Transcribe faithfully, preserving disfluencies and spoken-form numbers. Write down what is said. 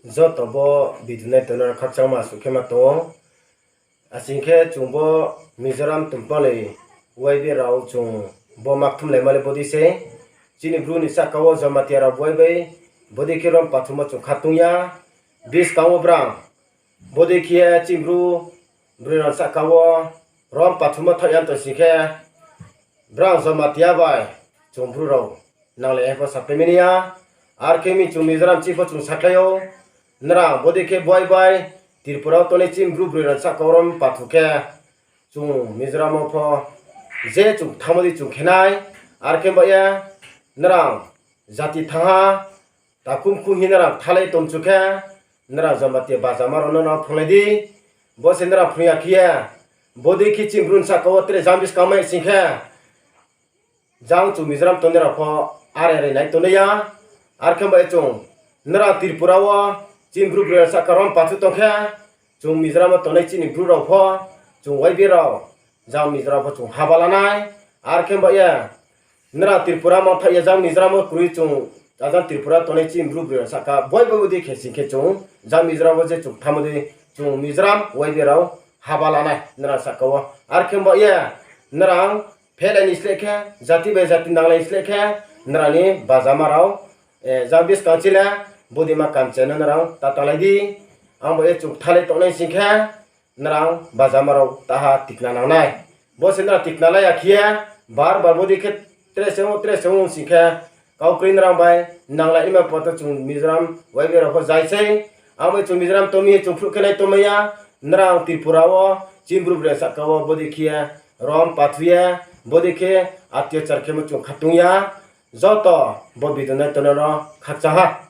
Joto bo video nai tongnai rao khakchangma asuh khe ma tong ou. Asing khe chung bo Mizoram tumpang ni Y B A rao chung bo ma kthumlaima le bodei sei. Chini Bru ni sahka wo Jamatia rao buai bai bodei khe rom pathumo chung khatung ya. Buskang wo brang bodei khe chini Bru broi rao ni sahka wo rom pathumo thaoh ya tong sing khe, brang Jamatia bai chung Bru rao nanglai ye pho sapai mani ya. Ar khe mi chung Mizoram chini pho chung sakhlai ou, nrang bodei khe buai bai Tripura wo tongnai chini Bru broi rao ni sahka wo rom pathu khe, chung Mizoram wo pho je chung thanngmo dei chung khe nai. Ar khe bah ye nrang jati thanng ha, takhum khum hing nrang kthalai tongchu khe, nrang Jamatia bajama rao no nang phrunglai di. Bo se nrang phrung ya khe ye, bodei khe chini Bru ni sahka wo tre jang buskang mai sing khe, jang chung Mizoram tongnai rao pho are are nai tongnai ya. Ar khe bah ye chung nrang Tripura wo chini Bru broi rao sahka rom pathu tong khe, chung Mizoram wo tongnai chini Bru rao pho, chung Y B A rao, jang Mizoram pho chung haba la nai. Ar khe bah ye nrang Tripura mangthaoh ye jang Mizoram wo kroi chung, ajang Tripura tongnai chini Bru broi rao sahka buai bai bodei khe sing khe chung jang Mizoram wo je chung thanngmo dei chung Mizoram Y B A rao haba la nai nrang sahka wo. Ar khe bah ye nrang phelai ni sleh khe, jati bai jati nanglai ni sleh khe, nrang ni bajama rao, jang buskang chile, bodei ma kamchai no nrang ta tanglai di. Ang bah ye chung kthalai tongnai sing khe, nrang bajama rao taha tikna nang nai. Bo se nrang tikna lai ya khe ye, bar bar bodei khe tre se ong, tre se ong sing khe, kau kroi nrang bai nanglai naima poto chung Mizoram Y B A rao pho zai sei. Ang bai chung Mizoram tong mi ye chung phruh khe nai tongmai ya, nrang Tripura wo chini Bru broi rao sahka wo bodei khe ye rom pathu ye, bodei khe atyachar khemo chung khatung ya. Joto bo video nai tongnai no khakchang ha.